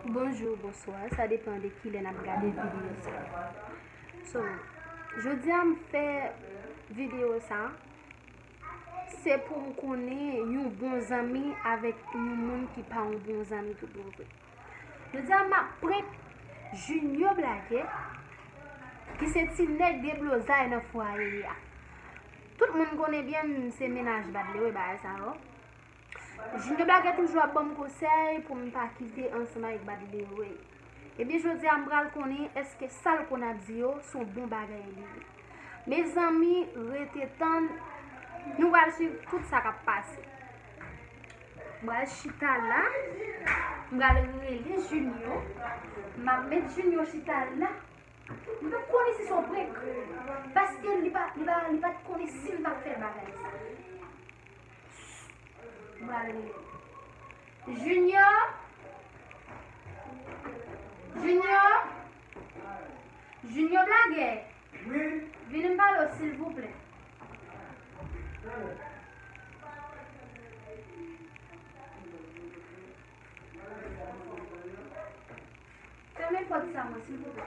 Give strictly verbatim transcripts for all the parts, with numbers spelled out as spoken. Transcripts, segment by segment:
Bonjou, bonswa, sa depann de kilè n ap gade videyo sa. So, jodi a m fè videyo sa, se pou m konnen yon bon zanmi avèk yon moun ki pa yon bon zanmi tout bon vre. Jodi a m ap prank Junior Blagè, ki se ti nèg deblozay nan fwaye a. Tout moun konnen byen m se mennaj Badley, wi, bagay sa yo. Junior Blagè toujou ap ban m konsèy pou m pa kite ansanm avèk Badley Ray. Ebyen, jodi a m pral konnen èske sa l konn ap di yo se yon bon bagay li ye. Mezanmi, rete tann, nou pral swiv tout sa k ap pase. M pral chita la, m pral rele Junior, m ap met Junior chita la. M pa konnen si se yon prank, paske li pa, li pa, li pa t konnen si m t ap fè bagay sa. M pral rele. Junior? Junior? Junior Blagè? Wi. Vini m pale w, silvouplè. Fèmen pòt sa mwen, silvouplè.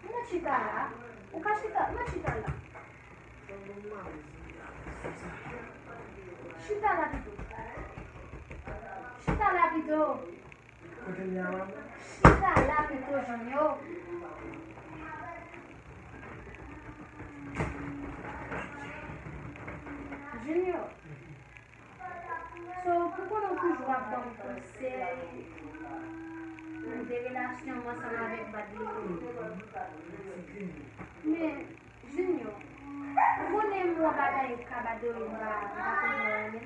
Ou mèt chita la. Ou ka chita, ou mèt chita la. Chita la pito. Chita la pito. Kote m ye a, manman? Chita la pito, Junior. Junior. So, pou konnen w toujou ap ban m konsèy pou m de relasyon m ansanm avèk Badley. Men, Junior, ou konnen m wè bagay ka Badley, m pa, m pa toujou renmen.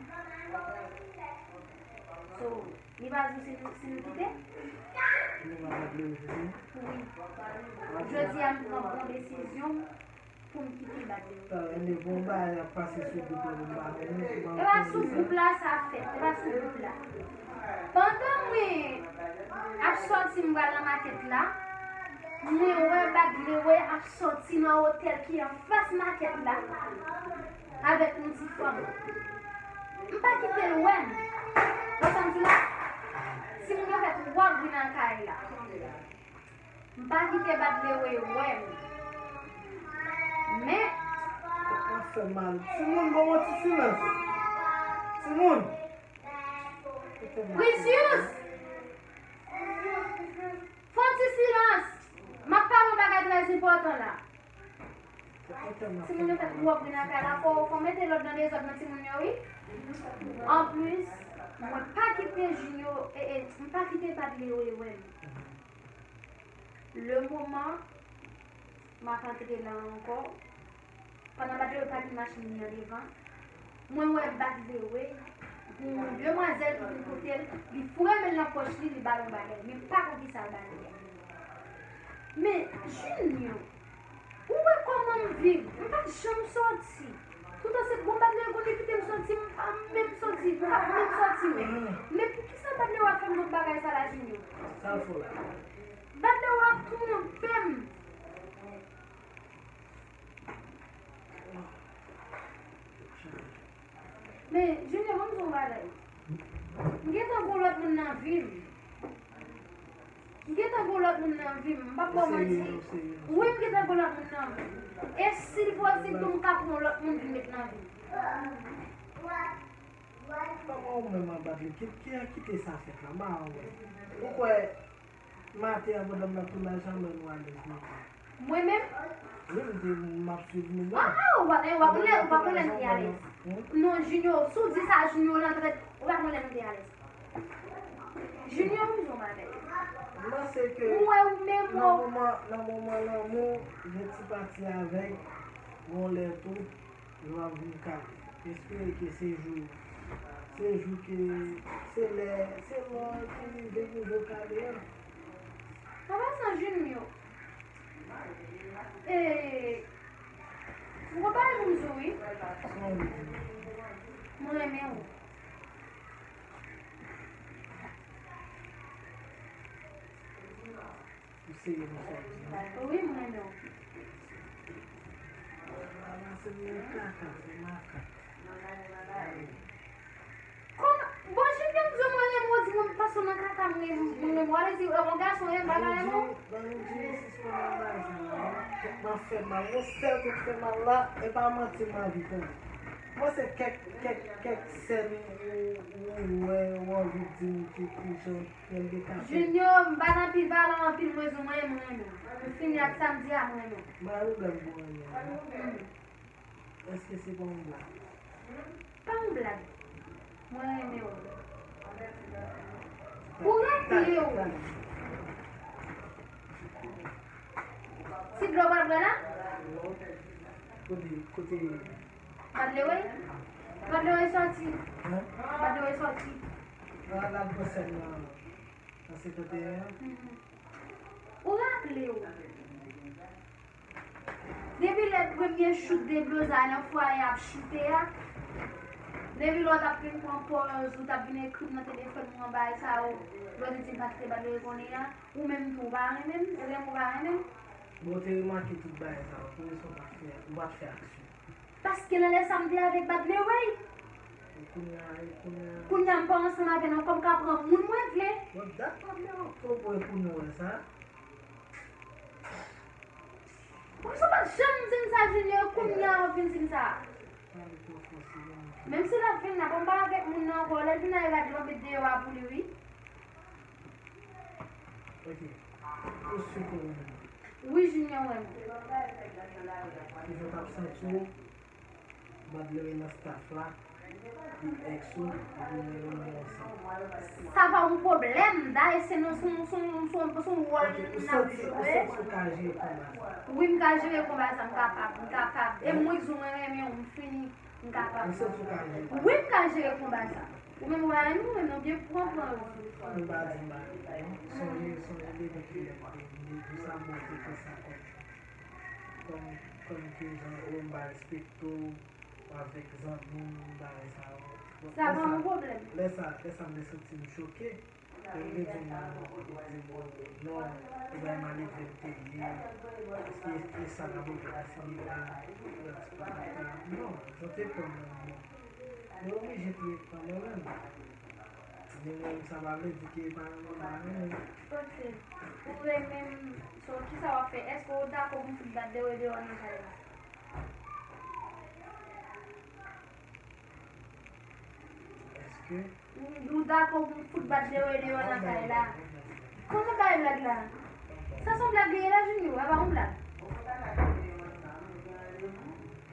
So, li pa di w si nou, si nou kite? Wi. Jodi a m pran bon desizyon pou m kite Badley. Talè, men bon bagay ap pase sou gwoup la, m pa konnen, m pa konnen sa. E pa sou gwoup la sa fèt, e pa sou gwoup la. Pandan mwen ap sòti, m pral nan makèt la, mwen wè Badley ap sòti nan otèl ki anfas makèt la avèk yon ti fanm. M pa kite l wè m. Ou konprann sa m di la? Timoun yo fè twa bri nan kay la. M pa kite Badley wè m. Men. Sa fè mal. Timoun, ban m yon ti silans. Timoun. Precious! Fè yon ti silans. M ap pale yon bagay trè enpòtan la. Timoun yo fè twòp bri nan kay la. Fò, fò mete lòd nan dezòd nan timoun yo, wi. Anplis, mwen pa kite Junior, e, e, m pa kite Badley wè m. Le moman m ap antre la ankò, pandan Badley pa gen machin li an devan, mwen wè Badley gen yon demwazèl ki vin kote l, li foure men l nan pòch li, li ba l yon bagay, men m pa konn kisa l ba li a. Men, Junior, ou wè kòman m viv, m pa t janm sòti. Toutan se bon Badley konn li kite m sòti, m pa menm sòti, m pa menm sòti menm. Men poukisa Badley ap fè m tout bagay sa la, Junior? Sa l fè w la? Badley ap twonpe m. Men, Junior, ban m di w yon bagay. M gentan gen yon lòt moun nan vi m. M gentan gen yon lòt moun nan vi m. M p ap ba w manti. Wi, m gentan gen yon lòt moun nan vi m. E si l posib tou, m ka pran yon lòt moun vin met nan vi m. Kòman ou menm an Badley? Ki, ki, kite sa fèt la? M pa wè. Ou kwè maten an pandan m nan tounaj la, mwen nou alèz maten? Mwen menm? Wi, m te, m ap swiv nou. Ah, ou pa, ou pa konnen, ou pa konnen m te alèz. Non, Junior, si w di sa, Junior, ou nan trèt, ou pa konnen m te alèz. Junior, m di w bagay. M panse ke ou wè ou menm nan moman, nan moman lanmou, gen ti pati avèg, gon lè tou, yo ap vin kale. M espere ke se jou, se jou ke, se lè, se lè ki rive pou yo kale an. An pasan, Junior, e, m gon bagay pou m di w, wi. Sa w vle di m? Mwen renmen w. Ou serye nan sa w di, non? Wi, mwen renmen w. Ala se yon kaka, se makak. Kòman? Bon, Junior, m di w mwen renmen w, di mwen m pase w nan kaka, m renmen w. Wale di, e, yon gason renmen m, pa ka renmen w? Ban nou di, ban nou di, sispann nan bagay sa a. Kèk m ap fè mal, yon sèl kèk fè mal la, e pa manti m anvi tande. Mwen se kèk, kèk, kèk sèn ou, ou, ou wè, ou anvi di m ki, ki jan, jan l dekate. Junior, m pa nan pil pale anpil, mwen di w mwen renmen w. M fini ak sa m di a, mwen renmen w. M pa gen pwoblèm pou renmen w. Èske se pa yon blag? Pa yon blag. Mwen renmen w. Ou raple w. Ti dlo pral bwè la? Kote, kote? Badlewey? Badlewey sòti. Hein? Badlewey sòti. Nan, nan pran sèn nan, nan senkanteyen an. Mhm. Ou raple w. Depi lè premye chout de bloz la nan fwaye ap choute a, depi lè w t ap vin pran pòz, ou t ap vin ekri m nan telefòn mwen, bagay sa yo, lè w te di m pa kite Badlewey konnen an, ou menm tou, ou pa renmen m, ou renmen, ou pa renmen m. Bon, ou te remake tout bagay sa yo, poukisa w pa t fè, ou pa t fè aksyon? Paske nan lè sa m te avèk Badlewey. E kounye a, e kounye a. Kounye a m pa ansanm avè l ankò, m ka pran moun mwen vle. Bon, dat Badlewey ankò, bon, e kounye a w wè sa? Poukisa w pa t janm di m sa, Junior, kounye a w vin di m sa? Menm si l ap vin la, bon, m pa avèk moun nan ankò, lè l vin la, e Badlewey w ap met deyò a pou li, wi. Ok. Ou si ke w renmen l? Wi, Junior, m renmen l. Kijan w t ap santi w? Badlewey nan staff la, li ex ou, epi nou renmen ansanm. Sa pa yon pwoblèm, dayè se nou, se yon, se yon, se yon, se yon wòl n ap jwe. Ok, ou santi, ou santi w ka jere konba sa? Wi, m ka jere konba sa, m kapab, m kapab. E mwen di w mwen renmen w, m fini, m kapab. Ou santi w ka jere konba sa? Wi, m ka jere konba sa. Ou menm, ou pa renmen mwen, non, byen pran, pran. M pa di m pa renmen w, non. Sonje, sonje depi kilè m te, m te di w sa, bon, m te fè sa kòm, kòm, kòm ke jan, o, m pa respekte w, avèk zanmi m, bagay sa yo. Bon, sa pa yon pwoblèm. Lè sa, lè sa, m te santi m choke. Lè m te di w non, ou di m non, ou bay malelve m te ye, paske e sa n ap regle la, se li la, patati patata. Non, jan w te pran m nan, bon. Mwen oblije te pran mwen menm. Men mwen menm, sa pa vle di ke pa renmen, pa renmen. Ok. Ou renmen m, so, kisa w ap fè? Èske w dakò pou m fout bat deyò nan kay la? Èske? Ou dakò pou m fout bat deyò nan kay la? Kòman bay blag la? Sa se yon blag li ye la, Junior, a pa yon blag.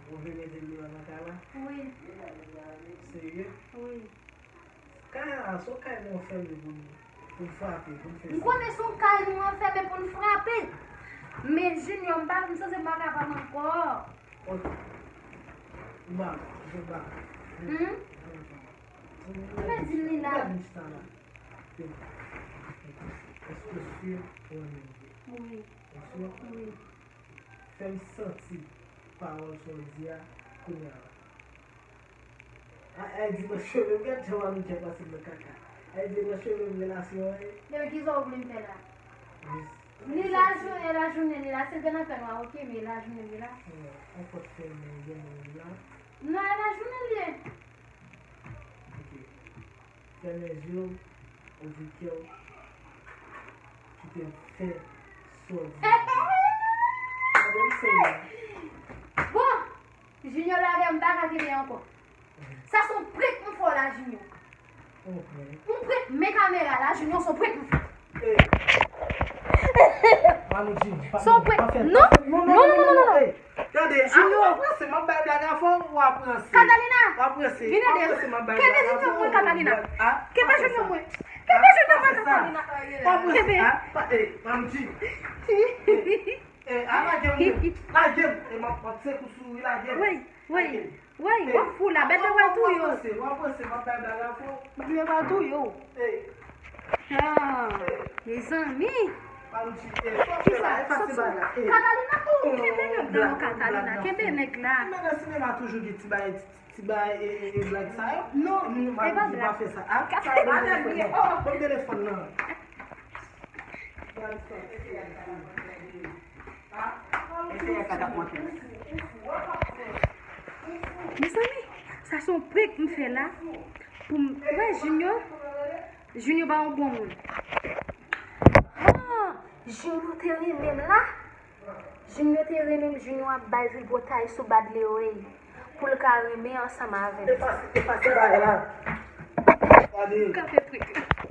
Ou vle mete l deyò nan kay la? Wi. Serye? Wi. Kay la, se yon kay nou anfèmen pou nou, pou n frape, pou n fè sa. M konnen se yon kay nou anfèmen pou n frape. Men Junior, m pa, m santi m pa kapab ankò. Ok. M ba, je ba. Hmm? Ou pèdi m li la. Ou pèdi m chita la. Èske w si ou renmen m? Wi. Ou si? Wi. Fè m santi pawòl sa w di a kounye a la. A, a di nan cheve m, gad jan w ap fè pase m nan kaka. A di nan cheve m relasyon an ye. Depi kisa w vle m fè la? Jis. Li lajounen, lajounen, li la, si l te nan fè nwa, ok, men lajounen li la. Non, yon pòt fèmen, gen moun la. Non, e lajounen li ye. Ok. Fèmen je w, ouvri kè w, kite m fè sa w di a. Tande m serye. Bon, Junior, lage m, m pa ka kenbe ankò. Sa se yon prank m fè w la, Junior. Yon prank? Yon prank, men kamera la, Junior, se yon prank m fè w. Ey. Manoudji, pa, se yon prank. Pa fè, non, pa fè. Non, non, non, non, non, non, non. Ey. Tande, a, Junior. W ap ranse, m ap bay blag avè w, w ap ranse. Catalina, w ap ranse, vin ede m. W ap ranse, m ap bay blag avè w. Kenbe Junior mwen, Catalina. Kenbe Junior mwen. Kenbe Junior mwen, Catalina. Kenbe. Ey, Manoudji. Ey, a, lage m, lage m. Ey, m ap, m ap sekou sou ou, lage m. Wi, wi. Wi, w ap fou la, bèt yo pral touye w. W ap ranse, w ap ranse, m ap bay blag avè w. Bèt yo pral touye w. Ey. Ah, mezanmi. Kisa? Catalina, oh, kenbe nèg la non, Catalina, kenbe nèg la. Men nan sinema toujou gen ti bagay, ti, ti bagay, e, e, e, blag sa yo. Non, e pa blag. Pa fè sa. Ah, Catalina, ban m telefòn nan. Mezanmi, Sa se yon prank m fè la. Pou m, wè, Junior, Junior pa yon bon moun. Ah, Junior te renmen m la. Junior te renmen m, Junior ap bay tripotay sou Bad Leroy pou l ka renmen ansanm avè m. Efase, efase bagay la. Gade. Ka fè prank.